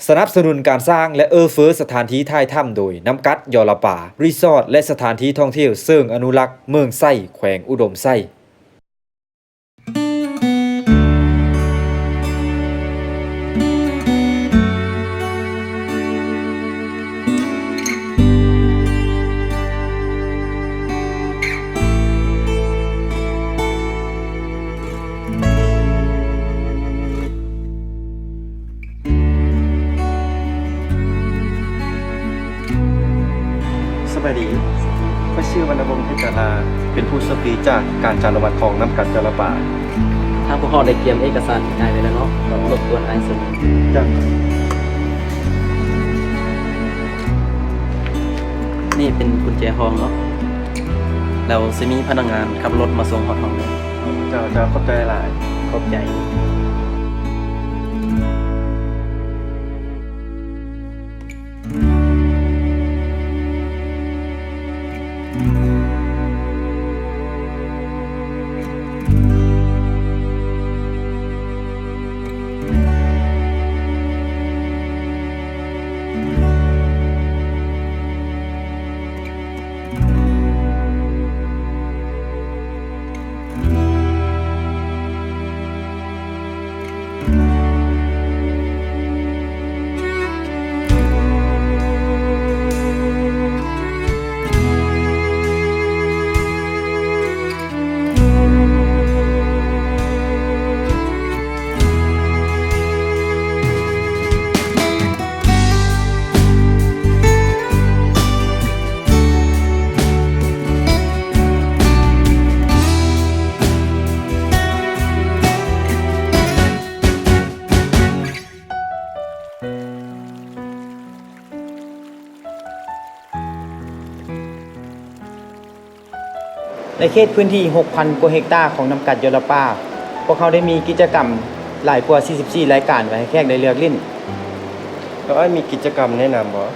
ສະໜັບສະໜູນການສ້າງ ແລະ ເອື້ອເຟື້ອສະຖານທີ່ຖ່າຍທຳໂດຍ ນ້ຳກັດ ຢໍລະປາ ຣີສອດ ແລະ ສະຖານທີ່ທ່ອງທ່ຽວເຊີງອະນຸລັກເມືອງໄຊ ແຂວງອຸດົມໄຊ. ສະບາຍດີ ຂ້ອຍຊື່ ວັນນະວົງ ເພັດກາລາ ເປັນຜູ້ໂຊກດີຈາກການຈາອະນຸມັດຂອງນ້ຳກັດ ຢໍລະປາ. ທາງພວກເຮົາໄດ້ກຽມເອກະສານໃຫ້ອ້າຍໄວ້ແລ້ວເນາະ, ລົບກວນອ້າຍເຊິ່ງ. ຈ້າ. ນີ້ເປັນກຸນແຈຫ້ອງເນາະ, ແລ້ວຊິມີພະນັກງານຂັບລົດມາສົ່ງຮອດຫ້ອງເດີ. ເຈົ້າ, ເຈົ້າ, ຂອບໃຈຫຼາຍ. ຂອບໃຈ. ໃນເຂດພື້ນທີ່ຫົກພັນກວ່າເຮັກຕາຂອງນ້ຳກັດຢໍລະປາ, ພວກເຮົາໄດ້ມີກິດຈະກຳຫຼາຍກວ່າສີ່ສິບສີ່ລາຍການໄວ້ໃຫ້ແຂກໄດ້ເລືອກຫຼິ້ນ. ແລ້ວອ້າຍມີກິດຈະກຳແນະນຳບໍ່?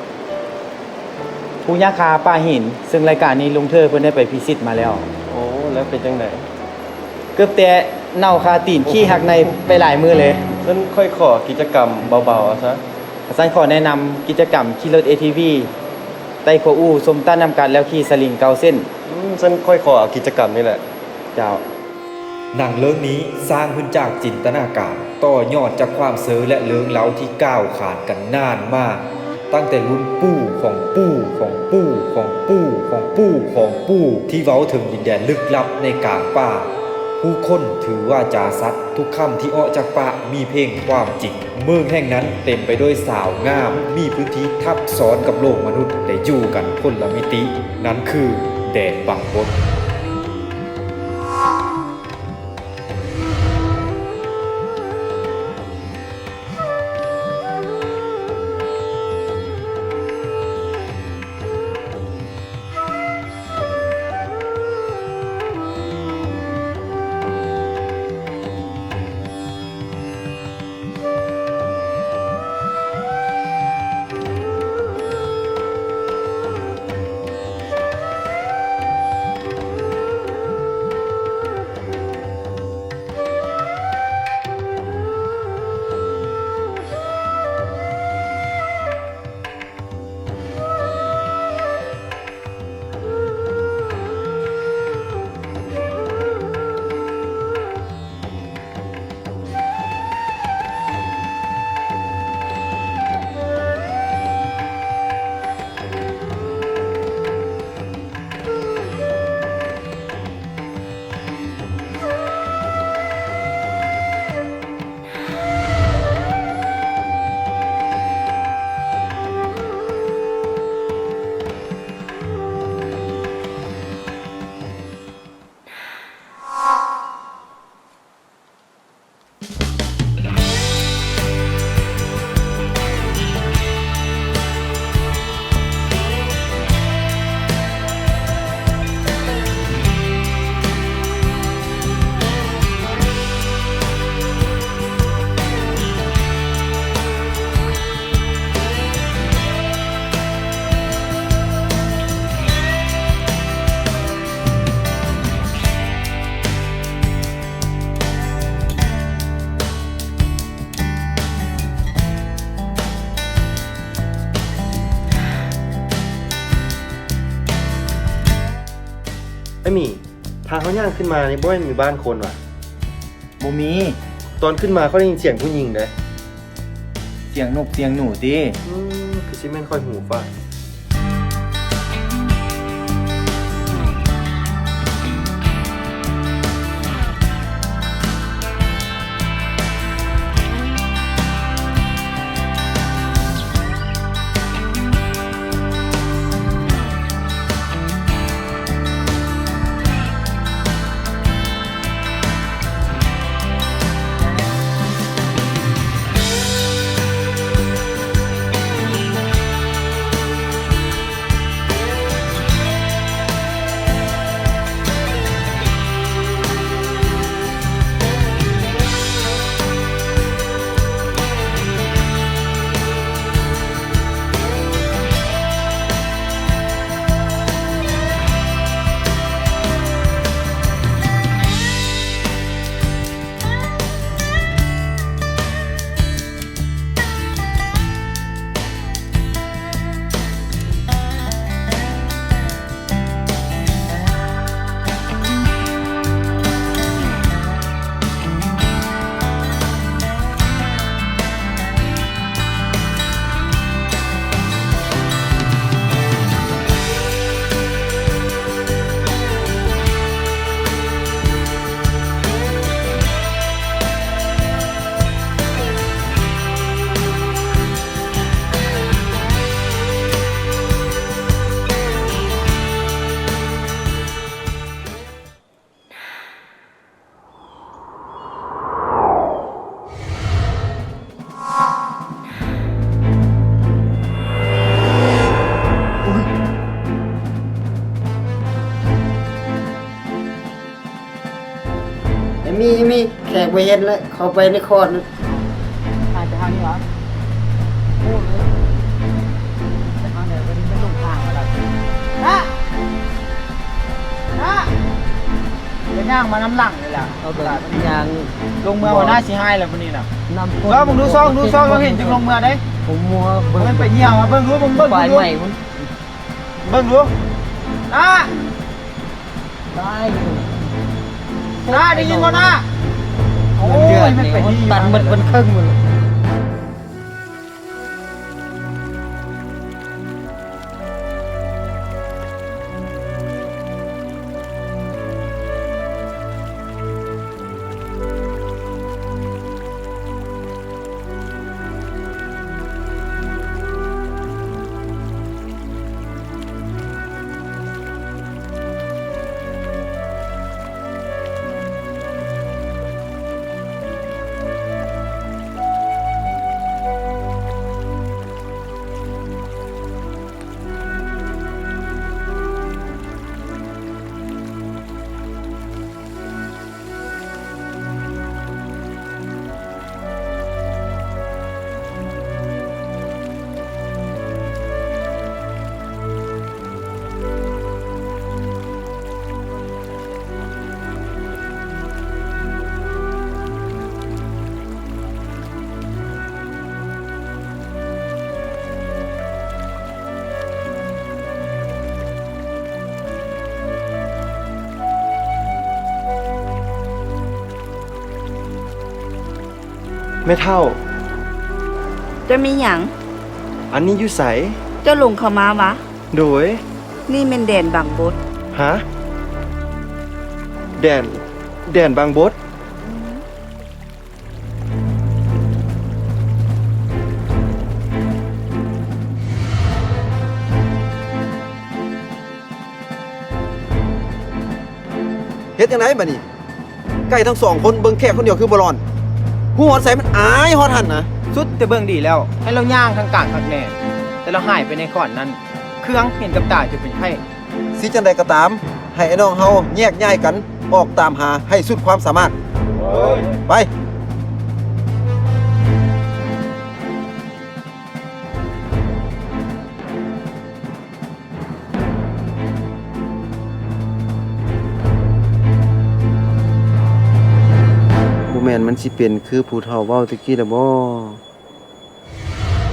ພູຫຍ້າຄາປ່າຫີນ, ເຊິ່ງລາຍການນີ້ລຸງເທີເພິ່ນໄດ້ໄປພິຊິດມາແລ້ວ. ໂອ້ ແລ້ວເປັນຈັ່ງໃດ? ເກືອບແຕ່ເນົ່າຄາຕີນ ຂີ້ຮັກໃນໄປຫຼາຍມື້ເລີຍ. ຊັ້ນຂ້ອຍຂໍກິດຈະກຳເບົາໆເອົາຊະ. ຊັ້ນຂໍແນະນຳກິດຈະກຳຂີ່ລົດເອທີວີ ໄຕ່ຂົວອູ່ ຊົມຕ້ານນ້ຳກັດ ແລ້ວຂີ່ສະລິງເກົ້າເສັ້ນ. ອືມ, ຊັ້ນຂ້ອຍຂໍເອົາກິດຈະກຳນີ້ແຫຼະ. ເຈົ້າ. ໜັງເລື່ອງນີ້ສ້າງຂຶ້ນຈາກຈິນຕະນາການ, ຕໍ່ຍອດຈາກຄວາມເຊີ ແລະ ເລື່ອງເລົ່າທີ່ກ່າວຂານກັນນານມາ, ຕັ້ງແຕ່ລຸ້ນປູ່ຂອງປູ່ຂອງປູ່ຂອງປູ່ຂອງປູ່ຂອງປູ່ ທີ່ເວົ້າເຖິງດິນແດນລຶກລັບໃນກາງປ່າ. ຜູ້ຄົນຖືວ່າຈາສັດ, ທຸກຄຳທີ່ອອກຈາກປາກມີພຽງຄວາມຈິງ. ເມືອງແຫ່ງນັ້ນເຕັມໄປດ້ວຍສາວງາມ, ມີພື້ນທີ່ທັບຊ້ອນກັບໂລກມະນຸດ ແຕ່ຢູ່ກັນຄົນລະມິຕິ, ນັ້ນຄືແດນບັງບົດ. ເ ເຮົາຍ່າງຂຶ້ນມານີ້ບໍ່ແມ່ນມີບ້ານຄົນຫວາ? ບໍ່ມີ. ຕອນຂຶ້ນມາຂ້ອຍໄດ້ຍິນສຽງຜູ້ຍິງເດ້. ສຽງນົກສຽງໜູຕິ? ອືມ ຄືຊິແມ່ນຂ້ອຍຫູຝາດ. ເອມີ ເອມີ ແຂກບໍ່ເຫັນແລ້ວ ເຂົ້າໄປໃນຄອນ. ມາແຕ່ທາງນີ້ຫວາ? ໂອ້ ໄປທາງໃດ? ບໍ່ໄດ້ ໄປຫຼົງທາງແລ້ວ. ນະ ນະ ໄປຍ່າງມານຳຫຼັງນີ້ແຫຼະ. ເອົາໄປຍ່າງ ລົງເມືອງ ຫົວໜ້າຊິຫາຍແລ້ວມື້ນີ້ນະ. ລອງເບິ່ງດູ ຊອງດູ ຊອງ ລອງເຫັນຈຶ່ງລົງເມືອໄດ້. ຜົມມົວເບິ່ງ ມັນໄປຍ່າງມາເບິ່ງດູ ເບິ່ງ ເບິ່ງ ເບິ່ງດູ. ເບິ່ງດູ ນາ ຕາຍຢູ່ ນາ ໄດ້ຍິນບໍ່ນາ? ໂອ້ຍ ມັນເດືອດນີ້ ມັນໄປດີ ຕັນໝົດເປັນເຄິ່ງໝົດ. ແມ່ເຖົ້າ. ເຈົ້າມີຫຍັງ? ອັນນີ້ຢູ່ໃສ? ເຈົ້າຫຼົງເຂົ້າມາຫວາ? ໂດຍ. ນີ້ແມ່ນແດນບາງບົດ. ຫະ? ແດນ ແດນບາງບົດ? ເຮັດຈັ່ງໃດບາດນີ້? ໄກ່ທັງສອງຄົນເບິ່ງແຂກຄົນດຽວຄືບໍ່ລອນ. ຮູ້ຮອດໃສມັນອາຍຮອດຫັ້ນນະ. ສຸດແຕ່ເບິ່ງດີແລ້ວ ໃຫ້ລາວຍ່າງທາງກາງຄັກແນ່ ແຕ່ລາວຫາຍໄປໃນຄອນນັ້ນ ເຄືອງເຫັນກັບຕາຈົນເປັນໄຂ້. ຊິຈັ່ງໃດກໍຕາມ ໃຫ້ອ້າຍນ້ອງເຮົາແຍກຍ້າຍກັນອອກຕາມຫາໃຫ້ສຸດຄວາມສາມາດ. ໄປ. ບໍ່ແມ່ນມັນຊິເປັນຄືຜູ້ເຖົ້າເວົ້າຕະກີ້ລະບໍ?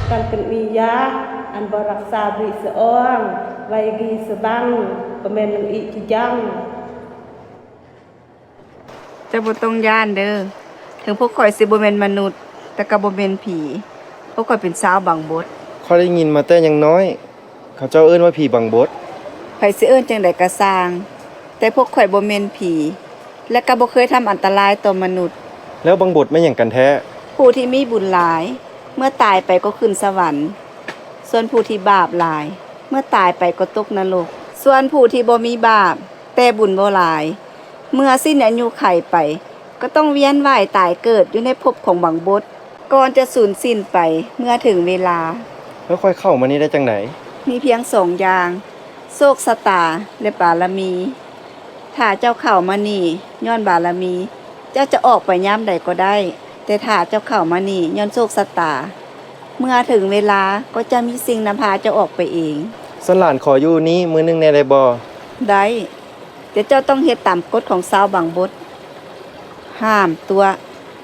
ຕັນກັນອີຢາ ອັນບໍ່ຮັກສາບຣີສະອອງ ໄວກີສະບັງ ກໍແມ່ນນຳອີກຄືຍັງ. ເຈົ້າບໍ່ຕ້ອງຢ້ານເດີ້. ເຖິງພວກຂ້ອຍຊິບໍ່ແມ່ນມະນຸດ, ແຕ່ກໍບໍ່ແມ່ນຜີ. ພວກຂ້ອຍເປັນຊາວບັງບົດ. ຂ້ອຍໄດ້ຍິນມາແຕ່ຍັງນ້ອຍ, ເຂົາເຈົ້າເອີ້ນວ່າຜີບັງບົດ. ໃຜຊິເອີ້ນຈັ່ງໃດກໍຊ່າງ, ແຕ່ພວກຂ້ອຍບໍ່ແມ່ນຜີ ແລະ ກໍບໍ່ເຄີຍທຳອັນຕະລາຍຕໍ່ມະນຸດ. ແລ້ວບັງບົດແມ່ນຫຍັງກັນແທ້? ຜູ້ທີ່ມີບຸນຫຼາຍ ເມື່ອຕາຍໄປກໍຂຶ້ນສະຫວັນ, ສ່ວນຜູ້ທີ່ບາບຫຼາຍ ເມື່ອຕາຍໄປກໍຕົກນະລົກ. ສ່ວນຜູ້ທີ່ບໍ່ມີບາບ ແຕ່ບຸນບໍ່ຫຼາຍ ເມື່ອສິ້ນອາຍຸໄຂໄປ ກໍຕ້ອງວຽນວ່າຍຕາຍເກີດຢູ່ໃນພົບຂອງບັງບົດ ກ່ອນຈະສູນສິ້ນໄປເມື່ອເຖິງເວລາ. ແລ້ວຂ້ອຍເຂົ້າມານີ້ໄດ້ຈັ່ງໃດ? ມີພຽງສອງຢ່າງ, ໂຊກຊະຕາ ແລະ ບາລະມີ. ຖ້າເຈົ້າເຂົ້າມານີ້ຍ້ອນບາລະມີ, ເຈົ້າຈະອອກໄປຍາມໃດກໍໄດ້. ແຕ່ຖ້າເຈົ້າເຂົ້າມານີ້ຍ້ອນໂຊກຊະຕາ, ເມື່ອເຖິງເວລາກໍຈະມີສິ່ງນຳພາເຈົ້າອອກໄປເອງ. ຊັ້ນຫຼານຂໍຢູ່ນີ້ມື້ໜຶ່ງແດ່ໄດ້ບໍ່? ໄດ້, ແຕ່ເຈົ້າຕ້ອງເຮັດຕາມກົດຂອງຊາວບັງບົດ. ຫ້າມຕົວະ,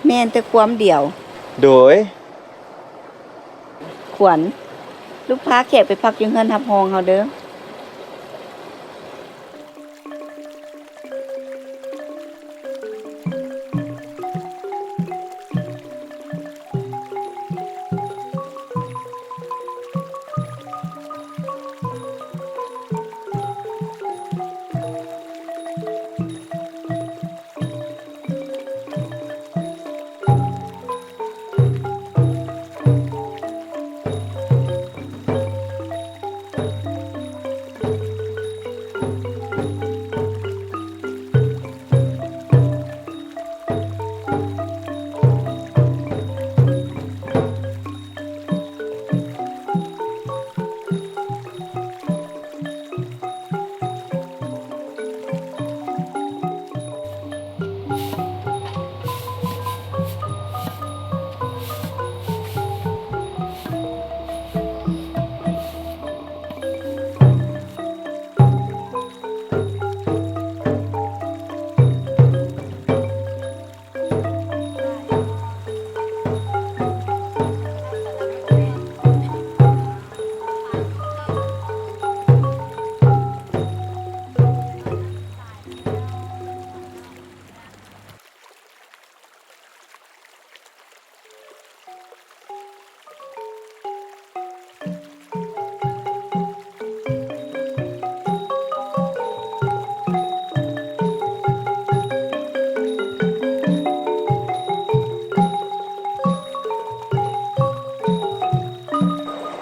ແມ່ນແຕ່ຄວາມດຽວ. ໂດຍ. ຂວັນ, ລູກພາແຂກໄປພັກຢູ່ເຮືອນຮັບຮອງເຮົາເດີ້.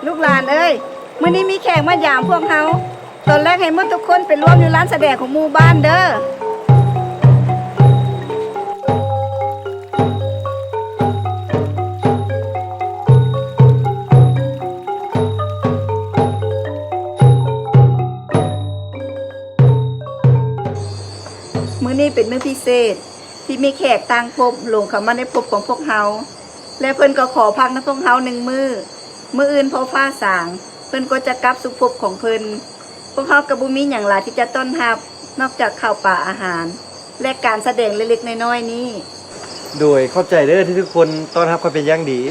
ລູກຫຼານເອີຍ, ມື້ນີ້ມີແຂກມາຢາມພວກເຮົາ. ຕອນແລກໃຫ້ໝົດທຸກຄົນໄປລວມຢູ່ລານສະແດງຂອງໝູ່ບ້ານເດີ້. ມື້ນີ້ເປັນມື້ພິເສດ ທີ່ມີແຂກຕ່າງພົບຫຼົງເຂົ້າມາໃນພົບຂອງພວກເຮົາ ແລະ ເພິ່ນກໍຂໍພັກນຳພວກເຮົາໜຶ່ງມື້. ມື້ອື່ນພໍຟ້າສາງ ເພິ່ນກໍຈະກັບສູ່ພົບຂອງເພິ່ນ. ພວກເຮົາກໍບໍ່ມີຫຍັງຫຼາຍທີ່ຈະຕ້ອນຮັບ ນອກຈາກເຂົ້າປາອາຫານ ແລະ ການສະແດງເລັກໆນ້ອຍໆນີ້. ໂດຍ ຂອບໃຈເດີ້ ທີ່ທຸກຄົນຕ້ອນຮັບຂ້ອຍເປັນຢ່າງດີ.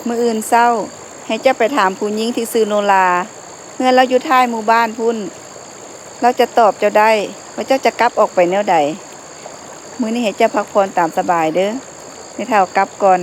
ມື້ອື່ນເຊົ້າ ໃຫ້ເຈົ້າໄປຖາມຜູ້ຍິງທີ່ຊື່ໂນລາ, ເຮືອນລາວຢູ່ທ້າຍໝູ່ບ້ານພຸ້ນ. ລາວຈະຕອບເຈົ້າໄດ້ວ່າເຈົ້າຈະກັບອອກໄປແນວໃດ. ມື້ນີ້ໃຫ້ເຈົ້າພັກຜ່ອນຕາມສະບາຍເດີ້. ແມ່ເຖົ້າກັບກ່ອນ.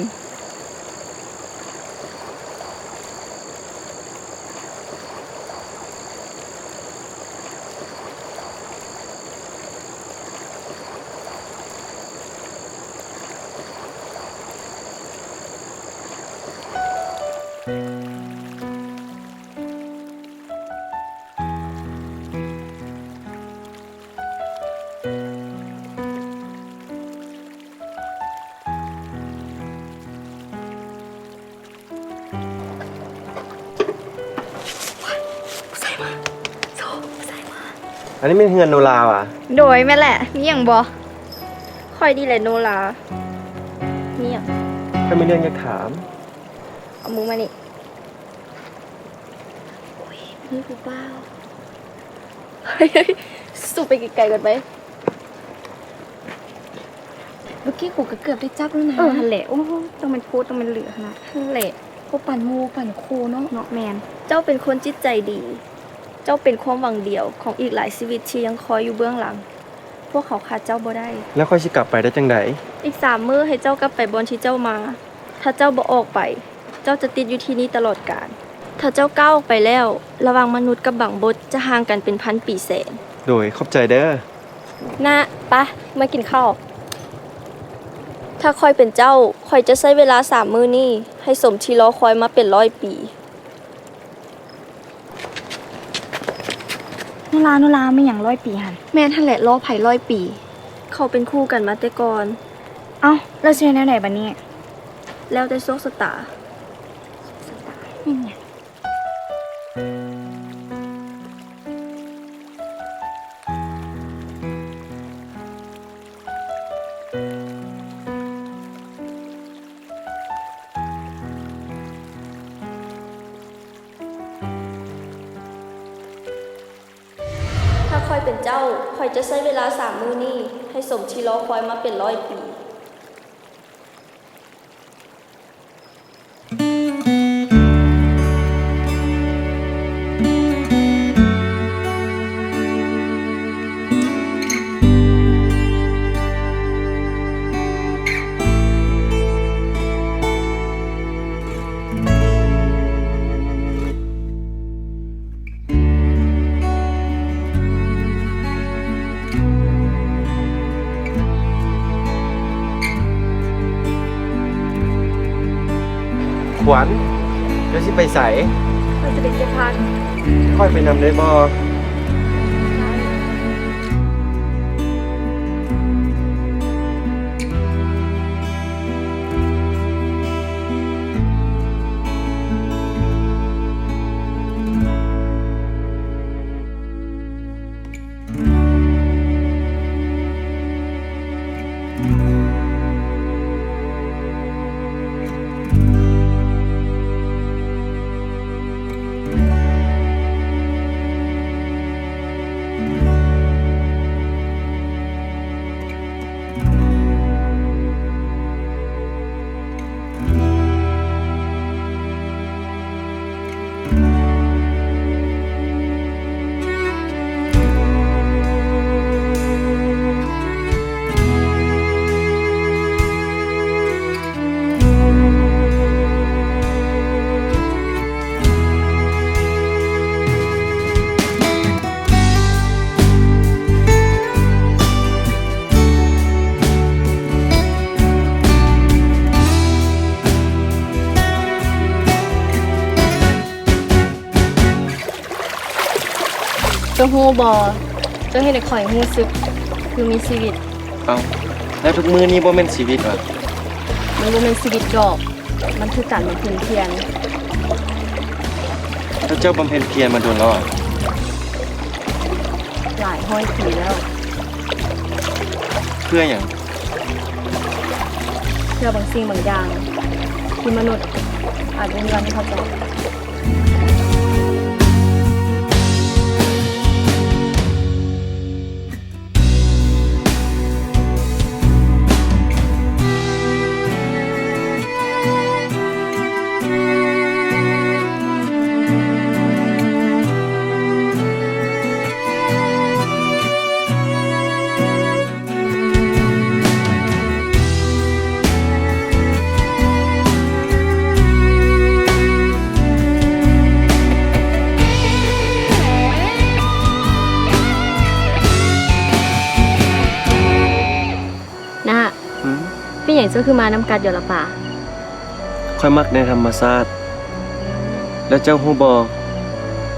ອັນນີ້ແມ່ນເຮືອນໂນລາຫວາ? ໂດຍ ແມ່ນແຫຼະ. ມີຫຍັງບໍ່? ຂ້ອຍນີ້ແຫຼະໂນລາ. ມີຫຍັງ? ຂ້ອຍມີເລື່ອງຢາກຖາມ. ເອົາມືມານີ້. ໂອ້ຍ ມີຜູ້ບ່າວ. ສູບໄປໄກໆກ່ອນໄປ. ເມື່ອກີ້ກູກໍເກືອບໄດ້ຈັບແລ້ວນະ. ເອີ ຫັ້ນແຫຼະ. ໂອ້ ຕ້ອງແມ່ນໂພດ ຕ້ອງແມ່ນເຫຼືອຫັ້ນນະ. ຫັ້ນແຫຼະ. ບໍ່ປານໝູ່ປານຄູ່ເນາະ. ເນາະ ແມ່ນ. ເຈົ້າເປັນຄົນຈິດໃຈດີ. ເຈົ້າເປັນຄວາມຫວັງດຽວຂອງອີກຫຼາຍຊີວິດທີ່ຍັງຄອຍຢູ່ເບື້ອງຫຼັງ. ພວກເຂົາຂາດເຈົ້າບໍ່ໄດ້. ແລ້ວຂ້ອຍຊິກັບໄປໄດ້ຈັ່ງໃດ? ອີກສາມມື້ໃຫ້ເຈົ້າກັບໄປບ່ອນທີ່ເຈົ້າມາ. ຖ້າເຈົ້າບໍ່ອອກໄປ, ເຈົ້າຈະຕິດຢູ່ທີ່ນີ້ຕະຫຼອດການ. ຖ້າເຈົ້າກ້າວອອກໄປແລ້ວ, ລະຫວ່າງມະນຸດກັບບັງບົດຈະຫ່າງກັນເປັນພັນປີແສນ. ໂດຍ ຂອບໃຈເດີ້. ນະ, ປະ, ມາກິນເຂົ້າ. ຖ້າຂ້ອຍເປັນເຈົ້າ, ຂ້ອຍຈະໃຊ້ເວລາສາມມື້ນີ້ໃຫ້ສົມທີ່ລໍຄອຍມາເປັນຮ້ອຍປີ. ໂນລາ, ໂນລາ, ແມ່ນຫຍັງຮ້ອຍປີຫັ້ນ? ແມ່ນຫັ້ນແຫຼະ, ລໍໃຜຮ້ອຍປີ? ເຂົາເປັນຄູ່ກັນມາແຕ່ກ່ອນ. ເອົ້າ, ແລ້ວຊິເຮັດແນວໃດບັດນີ້? ແລ້ວແຕ່ໂຊກຊະຕາ. ໂຊກຊະຕາ ແມ່ນຫຍັງ? ຖ້າຂ້ອຍເປັນເຈົ້າ, ຂ້ອຍຈະໃຊ້ເວລາສາມມື້ນີ້ໃຫ້ສົມທີ່ລໍຄອຍມາເປັນຮ້ອຍປີ. ຂວັນ, ເຈົ້າຊິໄປໃສ? ຂ້ອຍຈະໄປເກັບຜັກ. ຂ້ອຍໄປນຳໄດ້ບໍ່? ເຈົ້າຮູ້ບໍ່? ເຈົ້າເຮັດໃຫ້ຂ້ອຍຮູ້ສຶກຄືມີຊີວິດ. ເອົ້າ, ແລ້ວທຸກມື້ນີ້ບໍ່ແມ່ນຊີວິດຫວາ? ມັນບໍ່ແມ່ນຊີວິດດອກ. ມັນຄືການບຳເພັນພຽນ. ແລ້ວເຈົ້າບຳເພັນພຽນມາດົນແລ້ວຫວາ? ຫຼາຍຮ້ອຍປີແລ້ວ. ເພື່ອຫຍັງ? ເພື່ອບາງສິ່ງບາງຢ່າງທີ່ມະນຸດອາດບໍ່ມີວັນເຂົ້າໃຈ. ເຈົ້າຄືມານຳກັດຢູ່ລະປາ? ຂ້ອຍມັກໃນທຳມະຊາດ. ແລ້ວເຈົ້າຮູ້ບໍ່?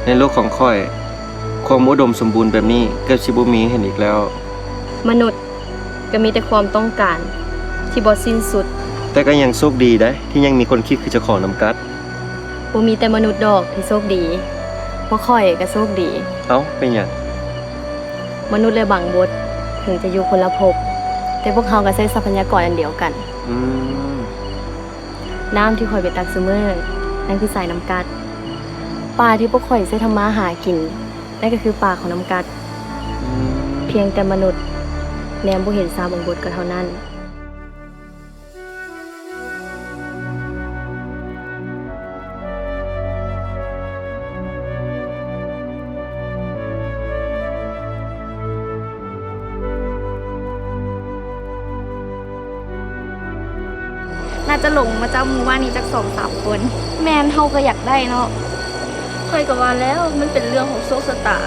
ໃນໂລກຂອງຂ້ອຍ, ຄວາມອຸດົມສົມບູນແບບນີ້ເກືອບຊິບໍ່ມີໃຫ້ເຫັນອີກແລ້ວ. ມະນຸດກໍມີແຕ່ຄວາມຕ້ອງການທີ່ບໍ່ສິ້ນສຸດ. ແຕ່ກໍຍັງໂຊກດີໃດ ທີ່ຍັງມີຄົນຄິດຄືເຈົ້າຂອງນຳກັດ. ບໍ່ມີແຕ່ມະນຸດດອກທີ່ໂຊກດີ, ພວກຂ້ອຍກໍໂຊກດີ. ເອົ້າ, ເປັນຫຍັງ? ມະນຸດ ແລະ ບັງບົດ ເຖິງຈະຢູ່ຄົນລະພົບ, ແຕ່ພວກເຮົາກໍໃຊ້ຊັບພະຍາກອນອັນດຽວກັນ. ອືມ. ນ້ຳທີ່ຂ້ອຍໄປຕັກຊຸມື້ ນັ້ນຄືສາຍນ້ຳກັດ. ປາທີ່ພວກຂ້ອຍໃຊ້ທຳມາຫາກິນ ນັ້ນກໍຄືປາຂອງນ້ຳກັດ. ອືມ. ພຽງແຕ່ມະນຸດແນມບໍ່ເຫັນຊາວບັງບົດກໍເທົ່ານັ້ນ. ໜ້າຈະຫຼົງມາຈາກໝູ່ບ້ານນີ້ຈັກສອງສາມຄົນ. ແມ່ນ, ເຮົາກໍຢາກໄດ້ເນາະ. ຂ້ອຍກໍວ່າແລ້ວ, ມັນເປັນເລື່ອງຂອງໂຊກຊະຕາ.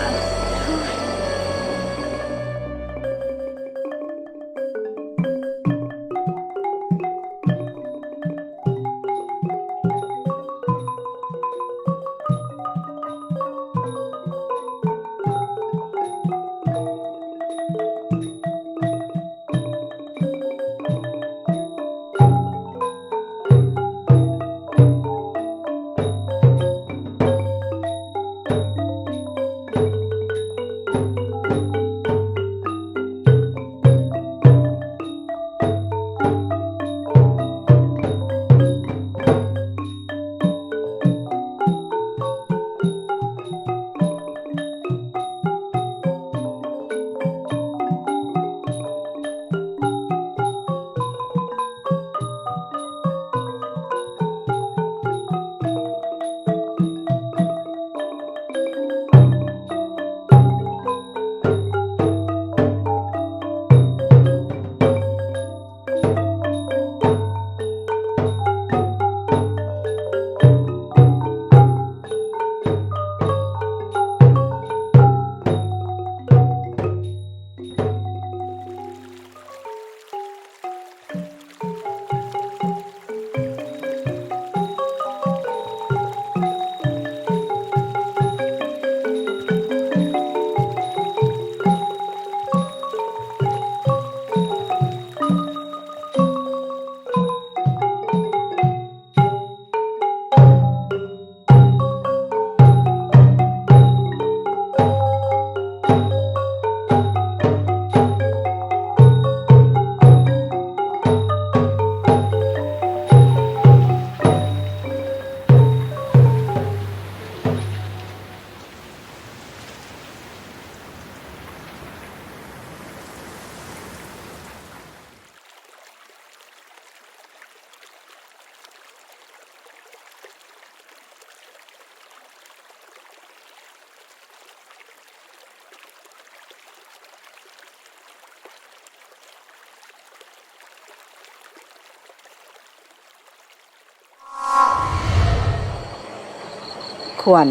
ຂວັນ,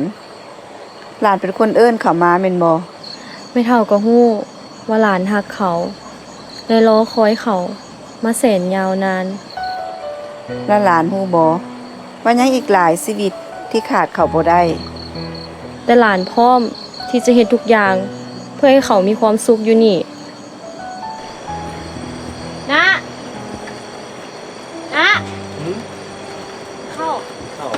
ຫຼານເປັນຄົນເອີ້ນເຂົາມາແມ່ນບໍ່? ແມ່ເຖົ້າກໍຮູ້ວ່າຫຼານຮັກເຂົາ ແລະ ລໍຄອຍເຂົາມາແສນຍາວນານ. ແລະ ຫຼານຮູ້ບໍ່ວ່າຍັງອີກຫຼາຍຊີວິດທີ່ຂາດເຂົາບໍ່ໄດ້? ແຕ່ຫຼານພ້ອມທີ່ຈະເຮັດທຸກຢ່າງເພື່ອໃຫ້ເຂົາມີຄວາມສຸກຢູ່ນີ້. ນະ! ນະ! ຫື? ເຂົ້າ. ເຂົ້າ.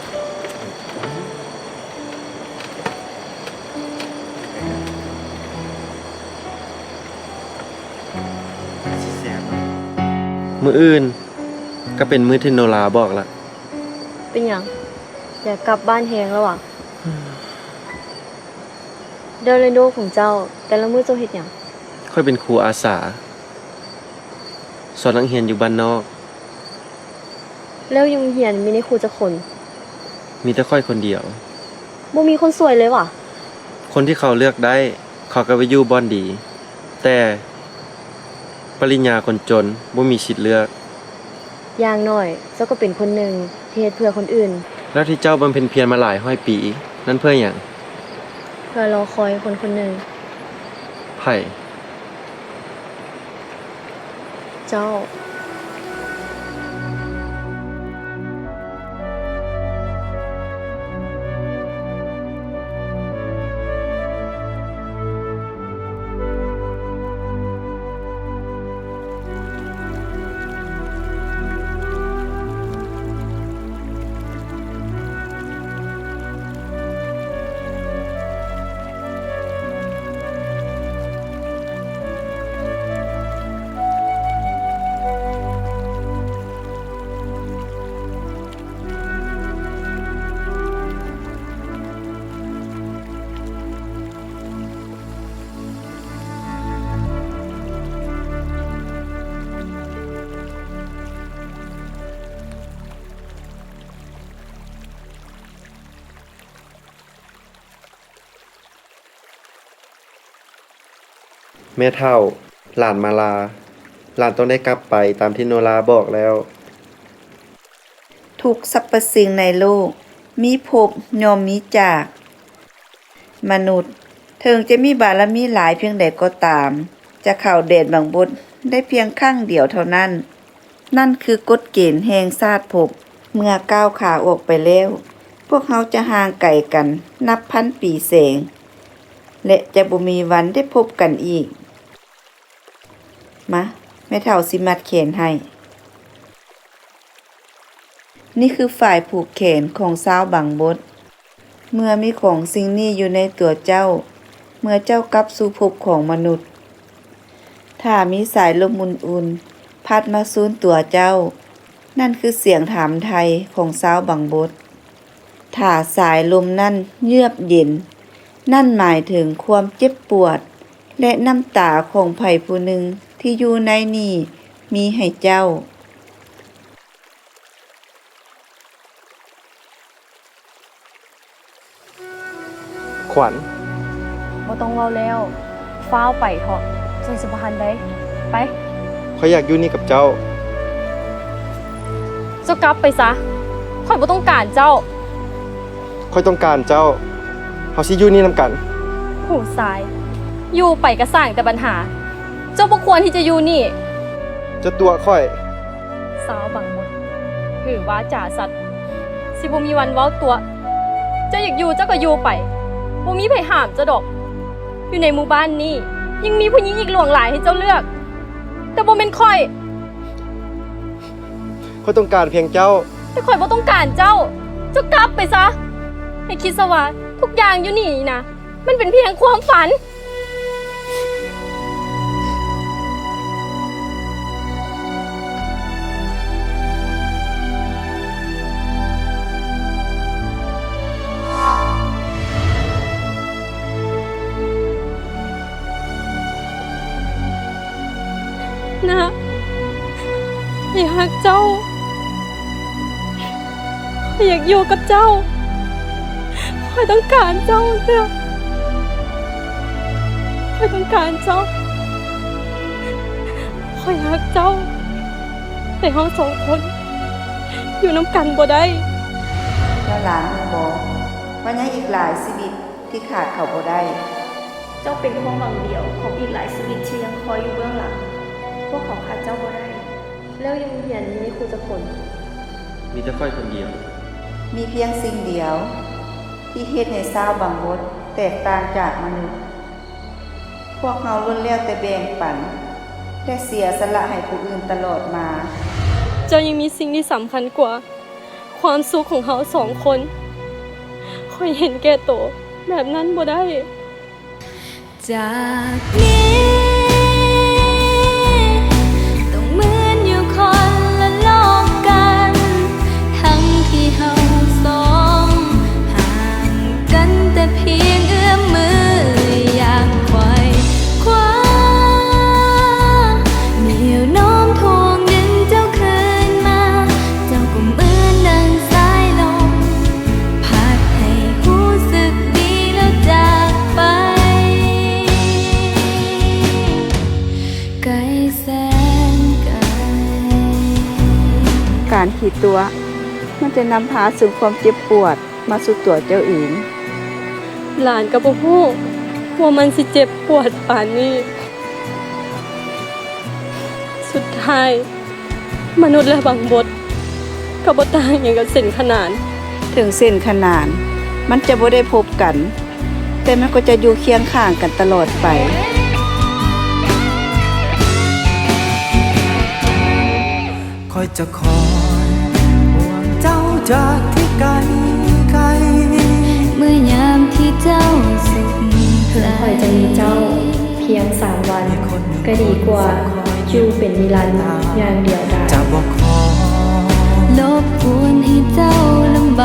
ຊິແຊບ. ມື້ອື່ນກໍເປັນມື້ທີ່ໂນລາບອກລະ. ເປັນຫຍັງ? ຢາກກັບບ້ານແຮງແລ້ວຫວາ? ແລ້ວເລໂນຂອງເຈົ້າ ແຕ່ລະມື້ເຈົ້າເຮັດຫຍັງ? ຂ້ອຍເປັນຄູອາສາ ສອນນັກຮຽນຢູ່ບ້ານນອກ. ແລ້ວຢູ່ໂຮງຮຽນມີນາຍຄູຈັກຄົນ? ມີແຕ່ຂ້ອຍຄົນດຽວ. ບໍ່ມີຄົນຊ່ວຍເລີຍຫວາ? ຄົນທີ່ເຂົາເລືອກໄດ້ ເຂົາກໍໄປຢູ່ບ່ອນດີ, ແຕ່ປະລິນຍາຄົນຈົນບໍ່ມີສິດເລືອກ. ຢ່າງໜ້ອຍເຈົ້າກໍເປັນຄົນໜຶ່ງທີ່ເຮັດເພື່ອຄົນອື່ນ. ແລ້ວທີ່ເຈົ້າບຳເພັນພຽນມາຫຼາຍຮ້ອຍປີນັ້ນເພື່ອຫຍັງ? ເພື່ອລໍຄອຍຄົນຄົນໜຶ່ງ. ໃຜ? ເຈົ້າ. ແມ່ເຖົ້າ, ຫຼານມາລາ, ຫຼານຕ້ອງໄດ້ກັບໄປຕາມທີ່ໂນລາບອກແລ້ວ. ທຸກສັບພະສິ່ງໃນໂລກມີພົບຍ່ອມມີຈາກ. ມະນຸດເຖິງຈະມີບາລະມີຫຼາຍພຽງໃດກໍຕາມ, ຈະເຂົ້າແດນບັງບົດໄດ້ພຽງຄັ້ງດຽວເທົ່ານັ້ນ. ນັ້ນຄືກົດເກນແຫ່ງຊາດພົບ. ເມື່ອກ້າວຂາອອກໄປແລ້ວ, ພວກເຮົາຈະຫ່າງໄກກັນນັບພັນປີແສງ ແລະ ຈະບໍ່ມີວັນໄດ້ພົບກັນອີກ. ມາ, ແມ່ເຖົ້າຊິມັດແຂນໃຫ້. ນີ້ຄືຝ້າຍຜູກແຂນຂອງຊາວບັງບົດ. ເມື່ອມີຂອງສິ່ງນີ້ຢູ່ໃນຕົວເຈົ້າ, ເມື່ອເຈົ້າກັບສູ່ພົບຂອງມະນຸດ, ຖ້າມີສາຍລົມອຸ່ນໆພັດມາສູນຕົວເຈົ້າ, ນັ້ນຄືສຽງຖາມໄຖ່ຂອງຊາວບັງບົດ. ຖ້າສາຍລົມນັ້ນເຍືອບເຢັນ, ນັ້ນໝາຍເຖິງຄວາມເຈັບປວດ ແລະ ນ້ຳຕາຂອງໃຜຜູ້ໜຶ່ງທີ່ຢູ່ໃນນີ້ມີໃຫ້ເຈົ້າ. ຂວັນ. ບໍ່ຕ້ອງເວົ້າແລ້ວ. ຟ້າວໄປເຖາະ. ເຈົ້າຊິບໍ່ທັນໄດ້. ໄປ. ຂ້ອຍຢາກຢູ່ນີ້ກັບເຈົ້າ. ເຈົ້າກັບໄປຊະ. ຂ້ອຍບໍ່ຕ້ອງການເຈົ້າ. ຂ້ອຍຕ້ອງການເຈົ້າ. ເຮົາຊິຢູ່ນີ້ນຳກັນ. ຜູ້ຊາຍ ຢູ່ໄປກໍສ້າງແຕ່ບັນຫາ. ເຈົ້າບໍ່ຄວນທີ່ຈະຢູ່ນີ້. ເຈົ້າຕົວະຂ້ອຍ. ຊາວບັງບົດ ຫຼື ວາຈາສັດ ຊິບໍ່ມີວັນເວົ້າຕົວະ. ເຈົ້າຢາກຢູ່ເຈົ້າກໍຢູ່ໄປ. ບໍ່ມີໃຜຫ້າມເຈົ້າດອກ. ຢູ່ໃນໝູ່ບ້ານນີ້ ຍັງມີຜູ້ຍິງອີກຫຼວງຫຼາຍໃຫ້ເຈົ້າເລືອກ. ແຕ່ບໍ່ແມ່ນຂ້ອຍ. ຂ້ອຍຕ້ອງການພຽງເຈົ້າ. ແຕ່ຂ້ອຍບໍ່ຕ້ອງການເຈົ້າ. ເຈົ້າກັບໄປຊະ. ໃຫ້ຄິດຊະວ່າທຸກຢ່າງຢູ່ນີ້ນະ ມັນເປັນພຽງຄວາມຝັນ. ນະ ຂ້ອຍຮັກເຈົ້າ. ຂ້ອຍຢາກຢູ່ກັບເຈົ້າ. ຂ້ອຍຕ້ອງການເຈົ້າເທື່ອ. ຂ້ອຍຕ້ອງການເຈົ້າ. ຂ້ອຍຮັກເຈົ້າ. ແຕ່ເຮົາສອງຄົນຢູ່ນຳກັນບໍ່ໄດ້. ແລ້ວຫຼານຮູ້ບໍ່ວ່າຍັງອີກຫຼາຍຊີວິດທີ່ຂາດເຂົາບໍ່ໄດ້? ເຈົ້າເປັນຄວາມຫວັງດຽວຂອງອີກຫຼາຍຊີວິດທີ່ຍັງຄອຍຢູ່ເບື້ອງຫຼັງ. ພວກເຂົາຂາດເຈົ້າບໍ່ໄດ້. ແລ້ວຢູ່ໂຮງຮຽນມີແມ່ຄູຈັກຄົນ? ມີແຕ່ຂ້ອຍຄົນດຽວ. ມີພຽງສິ່ງດຽວທີ່ເຮັດໃຫ້ຊາວບັງບົດແຕກຕ່າງຈາກມະນຸດ. ພວກເຮົາລ້ວນແລ້ວແຕ່ແບ່ງປັນ ແລະ ເສຍສະຫຼະໃຫ້ຜູ້ອື່ນຕະຫຼອດມາ. ເຈົ້າຍັງມີສິ່ງທີ່ສຳຄັນກວ່າຄວາມສຸກຂອງເຮົາສອງຄົນ. ຂ້ອຍເຫັນແກ່ໂຕແບບນັ້ນບໍ່ໄດ້. ຈາກນີ້ຕ້ອງເໝືອນຢູ່ຄົນລະໂລກກັນ ທັງທີ່ເຮົາສອງຫ່າງກັນແຕ່ພຽງເອື້ອມມື ຢາກໄຂວ່ຄວ້າ ໜຽວໂນ້ມຖ່ວງດຶງເຈົ້າຄືນມາ ເຈົ້າກໍເໝືອນດັ່ງສາຍລົມ ພັດໃຫ້ຮູ້ສຶກດີແລ້ວຈາກໄປ ໄກແສນໄກ. ການຂີ້ຕົວະ ມັນຈະນຳພາເຊິ່ງຄວາມເຈັບປວດມາສູ່ຕົວເຈົ້າເອງ. ຫຼານກໍບໍ່ຮູ້ວ່າມັນຊິເຈັບປວດປານນີ້. ສຸດທ້າຍ ມະນຸດ ແລະ ບັງບົດ ກໍບໍ່ຕ່າງຫຍັງກັບເສັ້ນຂະໜານ. ເຖິງເສັ້ນຂະໜານມັນຈະບໍ່ໄດ້ພົບກັນ, ແຕ່ມັນກໍຈະຢູ່ຄຽງຂ້າງກັນຕະຫຼອດໄປ. ຂ້ອຍຈະຄອຍຫ່ວງເຈົ້າຈາກທີ່ໄກໄກ. ເມື່ອຍາມທີ່ເຈົ້າສຸກໃຈ. ເຖິງຂ້ອຍຈະມີເຈົ້າພຽງສາມວັນ, ກໍດີກວ່າຢູ່ເປັນນິລັນຢ່າງດຽວດາຍ. ຈະບໍ່ຂໍລົບກວນໃຫ້ເຈົ້າລຳບ